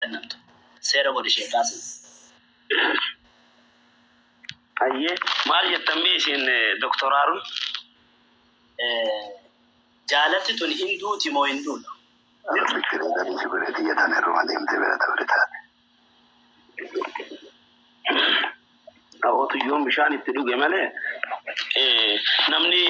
Kennamtu. Seera godhi Sheek Qaasim. Hayyee, maal jettan mee isin, Doktor Haarun? Jaalalti tun hin duuti moo hin duutu? Fikirii garii si godhe xiyya tana irruma deemtee bira dabre taate. Otuyyoon bishaan itti dhuge malee, namni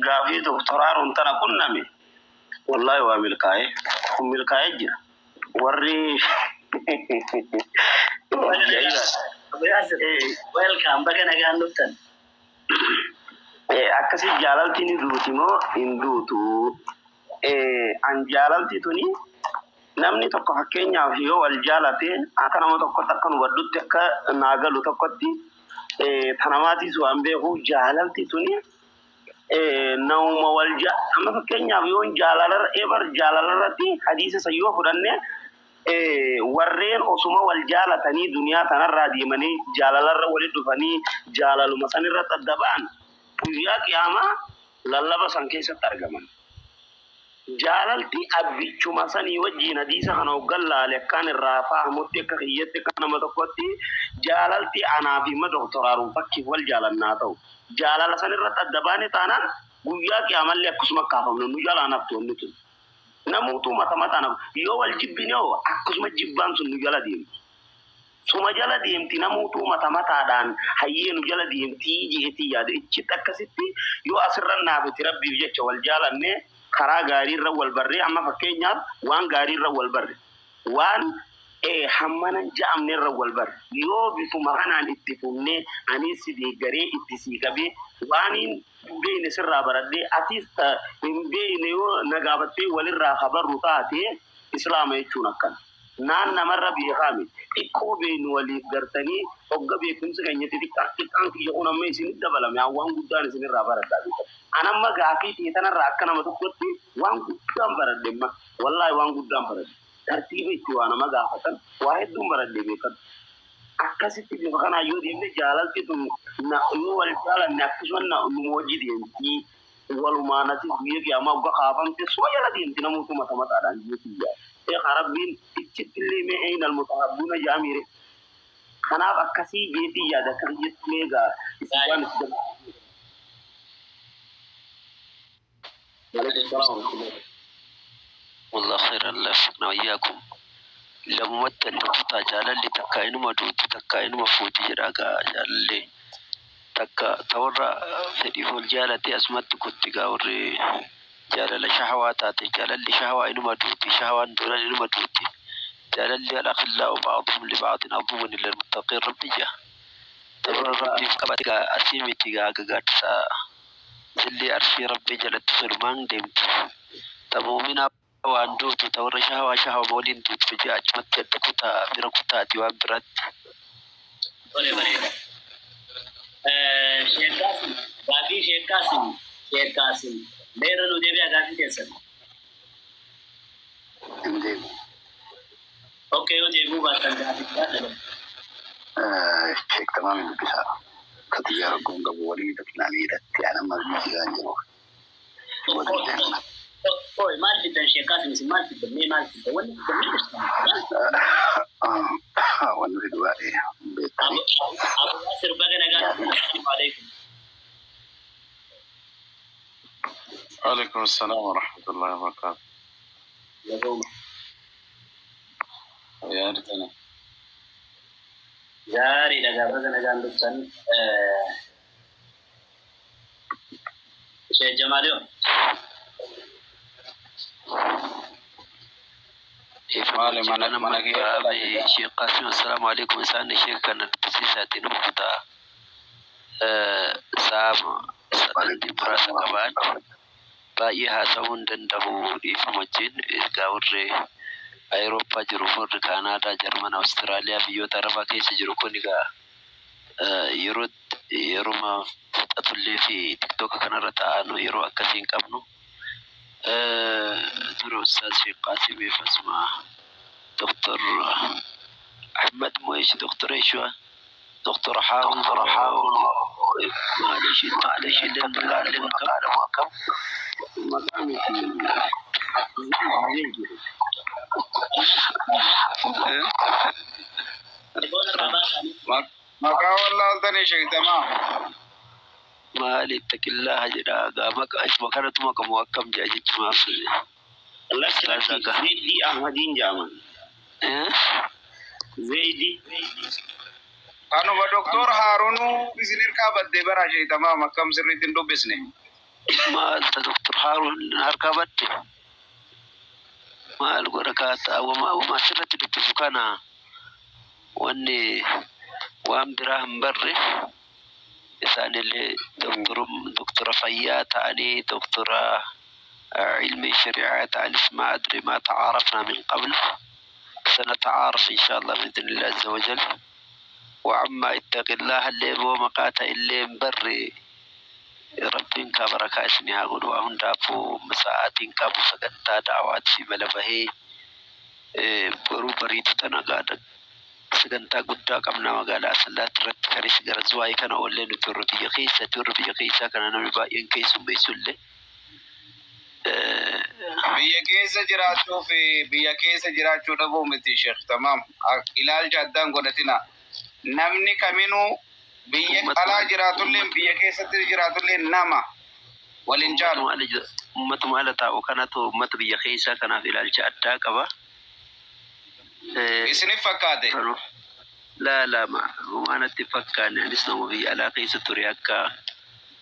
gaafii Doktor Haarun tana qunname wallaahi waa milkaa'ee kun milkaa'ee jira. Warri ajaa'iba. Welcome, baga nagaan dhuftan. Akkasi jaalalti ni duuti moo hin duutu? An jaalalti tuni namni tokko fakkeenyaaf yoo wal jaalate, akka nama tokkotti, akka nu baddutti, akka naa galu tokkotti, tanamaatiis waan beeku, jaalalti tuni namuma wal amma fakkeenyaaf yoo jaalala ebar jaalalarratti hadiisa san yoo fudhanne, warreen osuma wal jaalatanii duniyaa tanarraa deemanii jaalalarra walitti dhufanii jaalaluma sanirratti adda ba'an guyyaa qiyaamaa lallaba san keessatti argaman. Jaalalti abbichuma sanii wajjiin hadiisa kana hoggan laale, akkaan irraa fahamutti, akka kiyyatti, akka nama tokkotti, jaalalti anaa fi ma Doktor Haaruun fakkiif wal jaalannaa ta'u. Jaalala sanirratti adda baane taanaan guyyaa qiyaamallee akkasuma kaafamna, nu jalaan haftu wanni tun. Namuutu mata mataan hafu. Yoo wal jibbine hoo akkasuma jibbaan sun nu jala deemti. Suma jala deemti, namuutu mata mataadhaan hayyee nu jala deemtii jeetii yaada. Ichitti akkasitti yoo asirra naafiti rabbiif jecha wal jaalanne, karaa gaariirra wal barree, amma fakkeenyaaf waan gaariirra wal barre, waan hammana ja'amne irra wal barre, yoo bifuma kanaan itti fufnee, anis si deeggaree itti sii qabee, waan hin beekne sirraa baradhee, atis hin beekne yoo na gaafattee walirraa habarru taate, islaama jechuun akkana. Naan namarra beekaa miti. Xiqqoo beeknu waliif gartanii hogga beekumsi keenya xixiqqaan xiqqaan kiyya kun amma isinit dabalame, an waan guddaan isinirraa baradhaa beekan. An amma gaafii ta'e tanarraa akka nama tokkotti waan guddaan baradhe amma. Wallaahi waan guddaan baradhe. Tartiiba itti waa nama gaafatan waa hedduun baradhe beekan. Akkasitti bifa kanaan yoo deemne, jaalalti tun yoo wal jaalanne akkasuma numa wajji deemti. Walumaan atis guyyaa qiyaamaa hogga kaafamte suma jala deemti, namoota mata mataadhaan jeetii. Eegaa rabbiin ichitti illee mee ayna almutahabbuuna jaamiire. Kanaaf akkasii jeetii yaada akka kiyyatti. Mee egaa isin waan itti dabaltu. Waalaikum salaam wa rahmatullahi. والله خير، الله يوفقنا وإياكم. Lamumatti adda kutaa jaalalli takka inuma duuti, takka inuma fuuti jedha. Gaa jaalalli takka ta warra fedhiif wal jaalate asumatti kutti. Gaa warri jaalala shahawaa taate, jaalalli shahawaa inuma duuti, shahawaan duran inuma duuti jaalalli. الأخلاء بعضهم لبعض عدو إلا المتقين rabbi jaa. Ta warra rabbiif qabate gaa asii miti, gaa haga gaaddisa zillii arshii rabbii jalatti solumaan deemti. Ta muuminaa waan duutu, ta warra shahawaa shahawaa waliin duutu jee achumatti adda kutaa bira kutaati waan biraatti. Tole, bareeda. Sheek Qaasim, gaafii Sheek Qaasim, Sheek Qaasim. Meerra nu deebi'aa gaafii keessan. Hin deemu. Okay, yoo deebi'uu baattan gaafii biraa dhaban. Sheek Tamaam dubbisaa. Ka xiyyaara rakkoon qabu walii dhaqnaa miidhatti, an amma biyyi jiru. Waliin deemna. Oi, maal fiddan Sheek Qaasim, isin maal fiddan? Mee maal fiddan? Wanni fiddan mee jirtu? Wanni fidu baay'ee beektanii. Abu Yaasir, baga nagaan dhuftan. Assalaamu alaikum. وعليكم السلام ورحمة الله وبركاته. Naguma. يا ريتنا. Gaariidha, gaa baga nagaan dhuftan. Sheek Jamaaliyoon. Maali mana kiyya? Sheekh Qaasim, assalaamu alaikum. Isaan sheek kana dubbisiisaatiin numa kutaa saama sagantii muraasa qabaan baay'ee haasa'uu hin danda'u, dhiifama wajjin. Egaa warri Awurooppaa jiru, warri Kaanaadaa, Jarman, Awustiraaliyaa, biyyoota Arabaa keessa jiru kun egaa yeroo yeruma fixatullee fi TikToka kanarra taa'an yeroo akkasii hin qabnu. Dura Ustaaz Sheekh Qaasimii asuma Doktor Ahmed Moish, Doktor Eshwa, Doktor Harun, معلش معلش اللي akkam. Maqaa miti. Maqaa wallaaltanii sheektamaa. Maali ittaqillaha jedha gaa maqaa isuma kanatu maqamu akkam jedha jechumaaf. Lakki lakki Ustaaza gaa. Zeydii Ahmadiin jedhaman. Eh? Zeydii. Kanuma Doktor Haarunuu isin hirkaa baddee bara sheektamaa akkam sirriitti hin dubbisne. Maal ta Doktor Haaruun harkaa badde? Maal godha kaata wama wama asirratti dubbisu kana wanni waan biraa hin barre isaanillee doktora fayyaa ta'anii doktora علمي شريعة ta'anis ما أدري ما تعارفنا من قبل، سنتعارف إن شاء الله بإذن الله عز وجل. وعما اتق الله اللي هو مقاتا اللي بري rabbiin kaa barakaa isinii haa godhu. Waa hundaafuu sa'aatiin qabu sagantaa da'awaat fi mala bahee boruu bariitu tana gaadha sagantaa guddaa qabna magaalaa Asallaatti irratti karis gara Zuwaayii kana oollee nuti warra biyya keessatti warra biyya keessaa kana namni baay'een keessummeessu illee. Biyya keessa jiraachuu fi biyya keessa jiraachuu dhabuu miti Sheekh Tamaam. Ilaalcha addaan godhatina. Namni kaminuu biyya alaa jiraatullee biyya keessatti jiraatullee nama waliin caalu. Ummatuma ala taa'u kanatu ummata biyya keessaa kanaaf ilaalcha addaa qaba. Isinif fakkaate. Laa laa waan natti fakkaanne anis nama biyya alaa keessa ture akka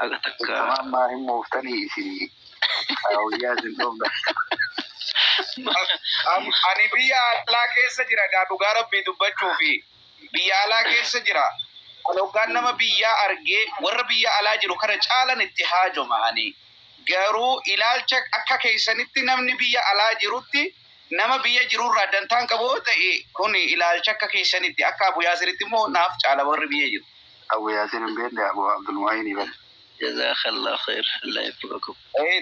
akka takka. Tamaam maa hin mooftanii isin hawayyaa isin dhoofna. Ani biyya alaa keessa jira gaa dhugaa rabbii dubbachuu fi biyya alaa keessa jira. Ani hoggaan nama biyyaa argee warra biyya alaa jiru kana caalan itti haajoma ani. Garuu ilaalcha akka keessanitti namni biyya alaa jirutti nama biyya jirurraa dantaan qabu yoo ta'e kun ilaalcha akka keessanitti akka Abu Yaasiritti immoo naaf caala warri biyya jiru. Abu Yaasir hin beekne Abu Abdulmu'ayini bal. Jazakallah khair. Allah yafaqakum.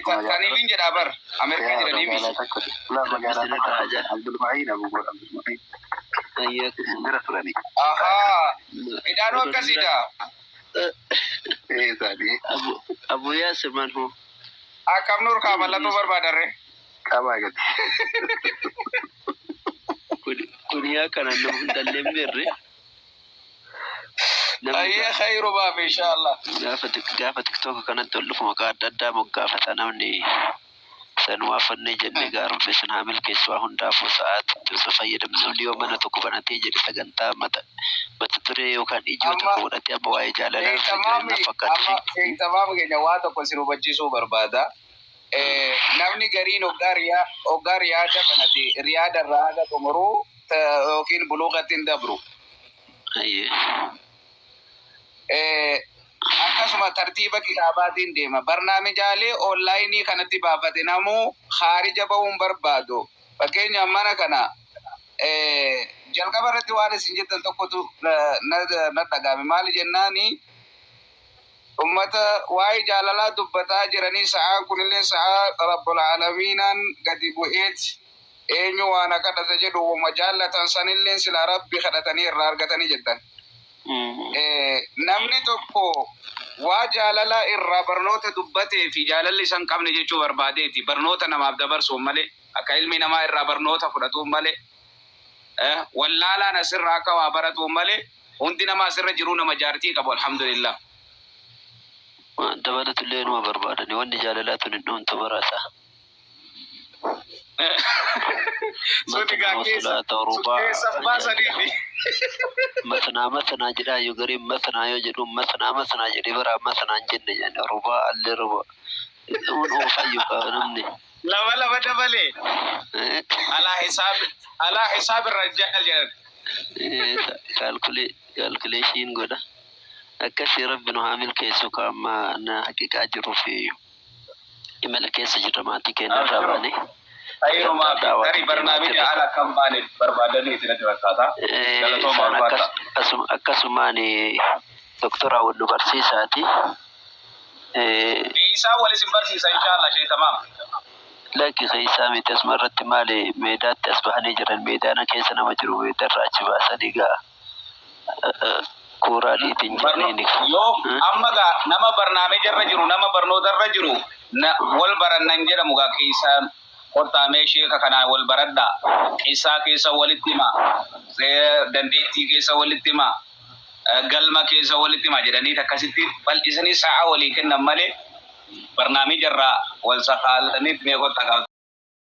Saniifin jedhaa bar Ameerikaa jiranii miti. Magaalaa takka. Laa magaalaa takka. Abdulmu'ayin Abu Abdulmu'ayin. Ayyakum. Isin bira turani. Ahaa midhaanuu akkasiidha. Isaanii. Abu Yaasir man hu? Akkam nur kaa mallattoo barbaadarre. Qabaa gadi. Kuniyaa kana nama hundallee hin beerre. Ayyee khayru baaf inshaallah. Gaafa tiktoka kanatti ol dhufu maqaa adda addaa moggaafata namni sanumaa fannee jennee gaarumfe sin haa milkeessu. Waa hundaafuu sa'aatti osoo fayyadamne namni yoo mana tokko banatee jedhe sagantaa mata mata duree yookaan ijoo tokko godhatee amma waa'ee jaalalaa irra jiran naaf fakkaatu. Amma sheektamaam keenya waa tokko isin hubachiisuu barbaada. Namni gariin hoggaa riyaada banate riyaada irraa haga xumuruu yookiin buluuqatti hin dabru. Ayyee. Akkasuma tartiiba kitaabaatiin deema. Barnaamijaalee onlaayinii kanatti baafate namuu haarija bahuun barbaadu. Fakkeenyaaf mana kana jalqaba irratti waan isin jettan tokkotu na dhagahame. Maali jennaani ummata waa'ee jaalalaa dubbataa jiranii sa'aan kunillee sa'aa Rabbul Aalamiinaan gadi bu'eeti. Eenyu waan kadhata jedhu wama jaallatan sanillee silaa Rabbi kadhatanii irraa argatanii jettan. Namni tokko waa jaalalaa irraa barnoota dubbatee fi jaalalli isa hin qabne jechuu barbaadeeti. Barnoota namaaf dabarsuun malee akka ilmi namaa irraa barnoota fudhatuun malee wallaalaan asirraa akka waa baratuun malee hundi nama asirra jiruu nama jaartii qabu alhamdulillah. Waan dabalatullee numa barbaadani wanni jaalalaa tun hin dhumtu baraata. Suni gaa keessa sun keessa baasaniifi. Matnaa matnaa jedhaa yoo gariin matnaa yoo jedhu matnaa matnaa jedhee bara matnaa hin jenne jedhani rubaa allee rubaa. Kun oofayyu qaba namni. Lama lama dabalee alaa hisaab alaa hisaab irra jedhan. Kaalkuleeshiin godha. Akkasii rabbi nu haa milkeessu ka amma na haqiqaa jiruu fi imala keessa jirra maatii keenya irraa baane. Khayrumaa fi tarii barnaamija ala kan baane barbaadanii isin natti fakkaata. Galatoomaa Isaan ulfaata. Akkasumaan doktora wal nu barsiisaati. Isaan wal isin barsiisa inshaallah sheetamaam. Lakki keessaa miti asuma irratti maali meedaatti as bahanii jiran meedaana keessa nama jiru meedarraa achi baasanii gaa kuuraa dhiitiin jedhaniini. Yoo amma gaa nama barnaamija irra jiru nama barnoota irra jiru wal barannan jedhamu gaa keessaan qottaamee sheeka kanaan wal baradhaa. Qissaa keessa walitti hima. Dandeettii keessa walitti hima. Galma keessa walitti himaa jedhanii akkasitti bal'isanii sa'a walii kennan malee barnaamija irraa wal sakaalanii mee kottaa.